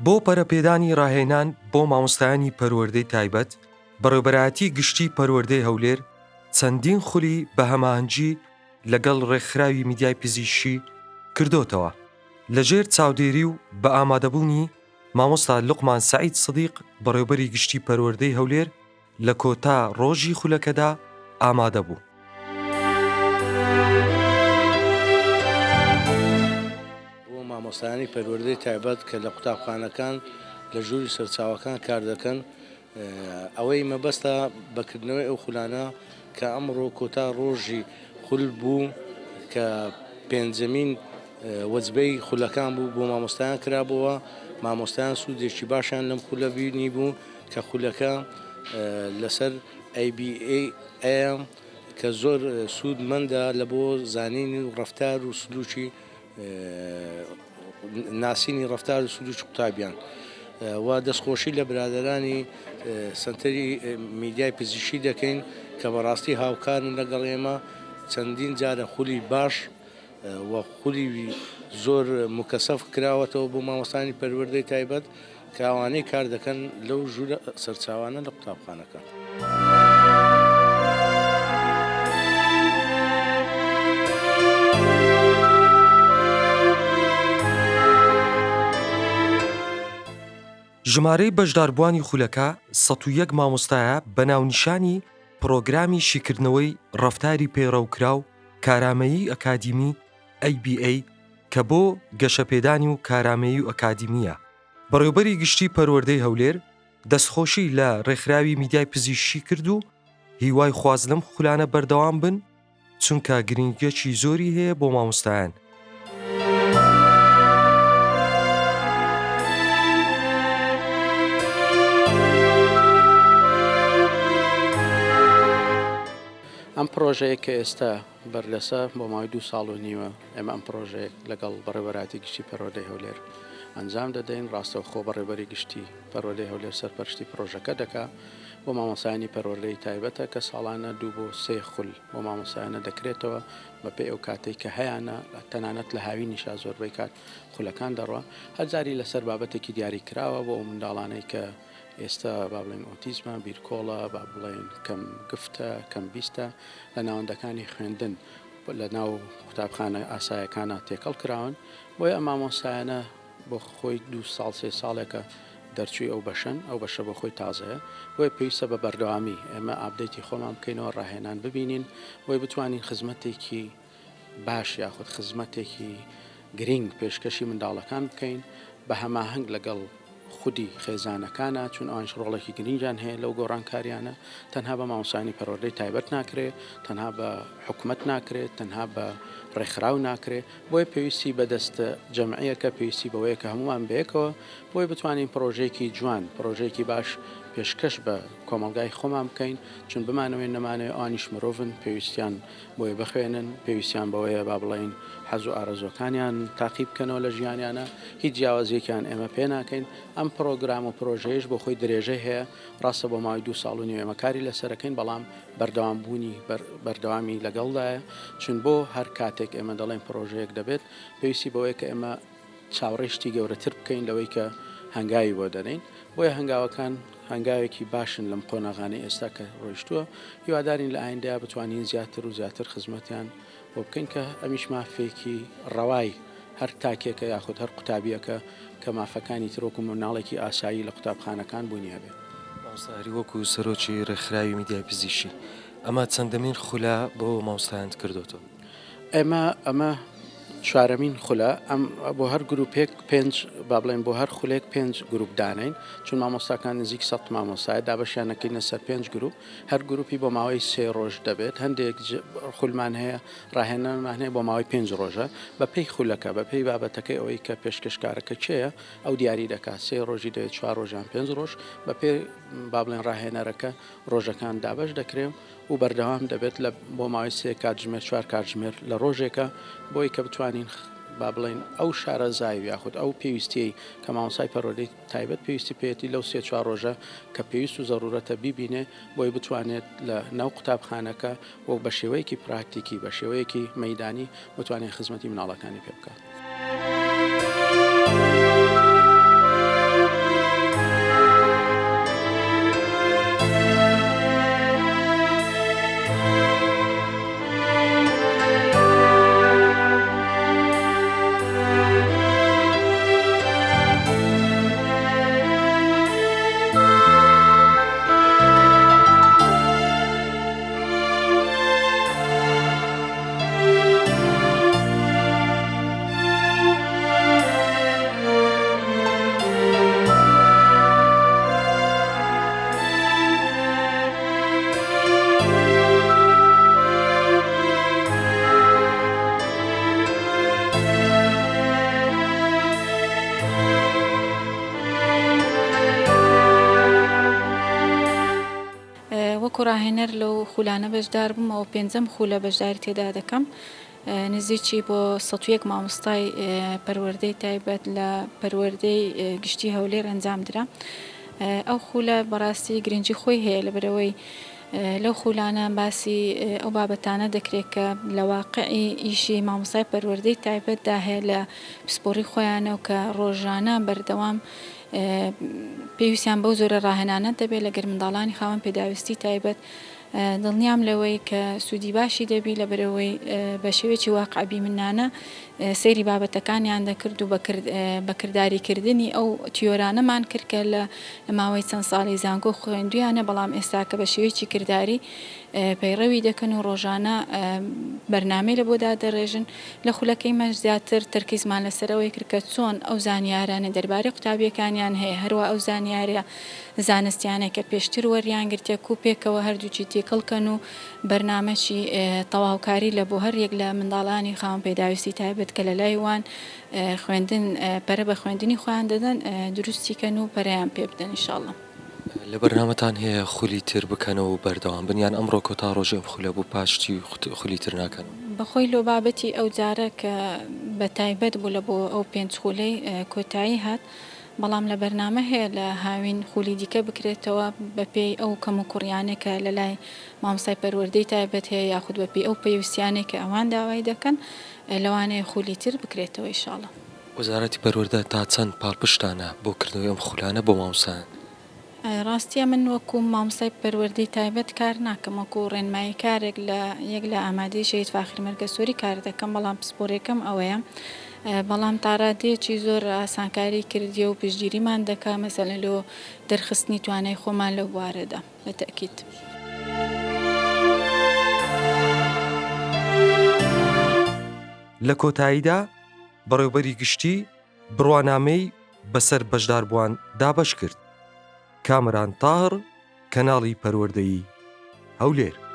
بۆ پەرەپێدانی ڕاهێنان بۆ مامۆستایانی پەروەردەی تایبەت، بەڕێوبەرایەتی گشتی پەروەردەی هەولێر چەندین خولی بە هەماهەنگی لەگەڵ ڕێکخراوی میدیای پزیشکی کردۆتەوە لەژێر چاودێری و بە ئامادەبوونی مامۆستا لوقمان سەعید سدیق بەڕێوبەری گشتی پەروەردەی هەولێر لە کۆتا ڕۆژی خولەکەدا ئامادە بوو. بۆ مامۆستایانی پەروەردەی تایبەت کە لە قوتابخانەکان لە ژووری سەرچاوەکان کار دەکەن، ئەوەی مەبەستە بە کردنەوەی ئەو خولانە کە ئەمڕۆ کۆتا ڕۆژی خول بوو کە پێنجەمین وەجبەی خولەکان بوو بۆ مامۆستایان کرابەوە، مامۆستایان سوودێکی باشیان لەم خولە بینیبوو کە خولەکە لەسەر ABA ەیە کە زۆر سوودمەندە لە بۆ زانینی و ڕەفتار و سلوکی ناسینی ڕەفتار و سلوکی قوتابیان و دەستخۆشی لە برادەرانی سەنتەری میدیای پزیشکی دەکەین کە بەڕاستی هاوکارن لەگەڵ ئێمە چەندین جارە خولی باش و خولی زۆر مکەسەف کراوەتەوە بۆ مامۆستانی پەروەردەی تایبەت کە ئەوانەی کار دەکەن لەو ژوورە سەرچاوانە لە قوتابخانەکان. ژمارەی بەشداربووانی خولەکە 101 مامۆستایە بە ناونیشانی پڕۆگرامی شیکردنەوەی ڕەفتاری پەیڕەوکراو کارامەیی ئەکادیمی، ABA، کە بۆ گەشەپێدانی و کارامەیی و ئەکادیمییە. بەڕێوبەری گشتی پەروەردەی هەولێر دەستخۆشی لە ڕێکخراوی میدیای پزیشکی کرد و هیوای خواست لەم خولانە بەردەوام بن چونکە گرنگیەکی زۆری هەیە بۆ مامۆستایان. ئەم پڕۆژەیە کە ئێستا بەردەسە بۆ ماوەی دوو ساڵ و نیوە ئێمە ئەم پڕۆژەیە لەگەڵ بەڕێوەبەرایەتی گشتی پەروەردەی هەولێر ئەنجام دەدەین، ڕاستەوخۆ بەڕێوەبەری گشتی پەروەردەی هەولێر سەرپەرشتی پڕۆژەکە دەکا بۆ مامۆستایانی پەروەردەی تایبەتە کە ساڵانە دوو بۆ سێ خول بۆ مامۆستایانە دەکرێتەوە بەپێی ئەو کاتەی کە هەیانە تەنانەت لە هاوینیشا زۆربەی کات خولەکان دەڕوا هەر جاری لەسەر بابەتێکی دیاری کراوە بۆ ئەو منداڵانەی کە ئێستا با بڵێین ئۆتیزمە، بیرکۆڵە، با بڵێین کەم گفتە، کەم بیستە، لە ناوەندەکانی خوێندن لە ناو قوتابخانە ئاسایەکانا تێکەڵ کراون، بۆیە ئەم مامۆستایانە بۆ خۆی دوو ساڵ سێ ساڵێکە دەرچووی ئەو بەشەن، ئەو بەشە بۆ خۆی تازەیە، بۆیە پێویستە بە بەردەوامی ئێمە update ی خۆمان بکەینەوە، ڕاهێنان ببینین، بۆی بتوانین خزمەتێکی باش یاخود خزمەتێکی گرینگ پێشکەشی منداڵەکان بکەین بە هەماهەنگ لەگەڵ خودی خێزانەکانە چون ئەوانیش ڕۆڵێکی گرینگیان هەیە لەو گۆڕانکاریانە تەنها بە مامۆستایانی پەروەردەی تایبەت ناکرێ تەنها بە حکومەت ناکرێت تەنها بە ڕێکخراو ناکرێ بۆیە پێویستی بە دەستە جەمعیەکە پێویستی بەوەیە کە هەموومان بەیەکەوە بۆی بتوانین پڕۆژەیەکی جوان پڕۆژەیەکی باش پێشکەش بە کۆمەڵگای خۆمان بکەین چون بمانەوێ نەمانەوێ ئەوانیش مرۆڤن پێویستیان بۆیە بخوێنن، پێویستیان بەوەیە با بڵێین حەز و ئارەزووەکانیان تاقی بکەنەوە لە ژیانیانا، هیچ جیاوازییەکیان ئێمە پێ ناکەین، ئەم پڕۆگرام و پرۆژەیەش بۆ خۆی درێژەی هەیە، ڕاستە بۆ ماوەی دوو ساڵ و نیو ئێمە کاری لەسەر ئەکەین، بەڵام بەردەوام بوونی بەردەوامی لەگەڵدایە، چون بۆ هەر کاتێک ئێمە دەڵێین پرۆژەیەک دەبێت، پێویستی بەوەیە کە ئێمە چاوەڕێی شتی گەورەتر بکەین لەوەی کە هەنگاوی بۆ دەنێین، بۆیە هەنگاوەکان هەنگاوێکی باشن لەم قۆناغانەی ئێستا کە ڕۆیشتووە، هیوادارین لە ئایندەیا بتوانین زیاتر و زیاتر خزمەتیان بۆ بکەین کە ئەمیش مافێکی ڕەوای هەر تاکێکە یاخود هەر قوتابییەکە کە مافەکانی تر وەکو منداڵێکی ئاسایی لە قوتابخانەکان بوونی هەبێت. مامۆستا هەری وەکو سەرۆکی ڕێکخراوی میدیای پزیشکی ئەمە چەندەمین خولە بۆ مامۆستایانت کردۆتەوە؟ ئێمە ئەمە چوارەمین خولە ئەم بۆ هەر گروپێک پێنج با بڵێن بۆ هەر خولێک پێنج گروپ دانین چون مامۆستاکان نزیک سە مامۆستایە دابەشیان نەکەینە سەر پێنج گروپ هەر گروپی بۆ ماوەی سێ ڕۆژ دەبێت هەندێک خولمان هەیە ڕاهێنانمان هەیە بۆ ماوەی پێنج ڕۆژە بە پێی خولەکە بە پێی بابەتەکەی ئەوەی کە پێشکەشکارەکە کێیە ئەو دیاری دەکات سێ ڕۆژی دەوێت چوار ڕۆژان پێنج ڕۆژ بە پێ با بڵێن ڕاهێنەرەکە ڕۆژەکان دابەش دەکرێن و بەردەوام دەبێت لە بۆ ماوەی سێ کاتژمێر چوار کاتژمێر لە ڕۆژێکە بۆی کە بتوانین با بڵێین ئەو شارەزای و یاخود ئەو پێویستیەی کە مامۆستای پەروەردەی تایبەت پێویستی پێیەتی لەو سێ چوار ڕۆژە کە پێویست و زەرورەتە بیبینێ بۆی بتوانێت لە ناو قوتابخانەکە و بە شێوەیەکی پراکتیکی بە شێوەیەکی مەیدانی بتوانێت خزمەتی مناڵەکانی پێ بکات. ڕاهێنەر لەو خولانە بەشدار بووم، ئەوە پێنجەم خولە بەشداری تێدا دەکەم. نزیکی بۆ 101 مامۆستای پەروەردەی تایبەت لە پەروەردەی گشتی هەولێر ئەنجام درا. ئەو خولە بەڕاستی گرنگی خۆی هەیە لەبەرئەوەی لەو خولانە باسی ئەو بابەتانە دەکرێت کە لە واقعی ئیشی مامۆستای پەروەردەی تایبەتدا هەیە لە پسپۆڕی خۆیانە و کە ڕۆژانە بەردەوام پێویستیان بەو جۆرە ڕاهێنانە دەبێت لەگەر منداڵانی خاوەن پێداویستی تایبەت دڵنیام لەوەی کە سوودی باشی دەبی لەبەرئەوەی بە شێوەیەکی واقعبیمنانە سەیری بابەتەکانیان دەکرد و بە کرداریکردنی ئەو تیۆرانەمان کرد کە لە ماوەی چەند ساڵی زانکۆ خوێندویانە بەڵام ئێستا کە بە شێوەیەکی کرداری پەیڕەوی دەکەن و ڕۆژانە بەرنامەی لە بۆ دادەڕێژن لە خولەکەی مەش زیاتر تەرکیزمان لەسەر ئەوەی کرد کە چۆن ئەو زانیارانەی دەربارەی قوتابیەکانیان هەیە هەروا ئەو زانیاریە زانستیانەی کە پێشتر وەریان گرتیە کو پێکەوە هەردووکی تێکەڵ کەن و بەرنامەکی تەواوکاری لە بۆ هەر یەک لە منداڵانی خاوەن پێداویستی تایبەت کە لە لای وان خوێندن پەرە بە خوێندنی خۆیان دەدەن دروستی کەن و پەرەیان پێ بدەن ان شاء اللە. لە بەرنامەتان هەیە خولی تر بکەنەوە و بەردەوام بن یان ئەمڕۆ کۆتا ڕۆژی ئەم خولە بوو پاش چی خولی تر ناکەنەوە؟ بەخۆی لۆ بابەتی ئەو جارە کە بە تایبەت بوو لە بۆ ئەو پێنج خولەی کۆتایی هات بەڵام لە بەرنامە هەیە لە هاوین خولی دیکە بکرێتەوە بەپێی ئەو کەموکوڕیانەی کە لە لای مامۆستای پەروەردەی تایبەت هەیە یاخود بەپێی ئەو پێویستیانەی کە ئەوان داوای دەکەن لەوانەیە خولی تر بکرێتەوە ئیشاڵا. وەزارەتی پەروەردە تا چەند پاڵپشتانە بۆ کردنەوەی ئەم خولانە بۆ مامۆستایان؟ ڕاستیە من وەکو مامۆستای پەروەردەی تایبەت کار ناکەم وەکو ڕێنماییکارێک لە یەک لە ئامادەی شەهید فاخیر مەرگەسۆری کار دەکەم بەڵام پسپۆریەکەم ئەوەیە بەڵام تاڕادەیەکی زۆر ئاسانکاری کردیە و پشتگیریمان دەکا مەسەلەن لۆ دەرخستنی توانای خۆمان لەو بوارەدا بە تەئکید. لە کۆتاییدا بەڕێوبەری گشتی بڕوانامەی بەسەر بەشداربووان دابەش کرد. کامەران تاهڕ، کەناڵی پەروەردەیی، هەولێر.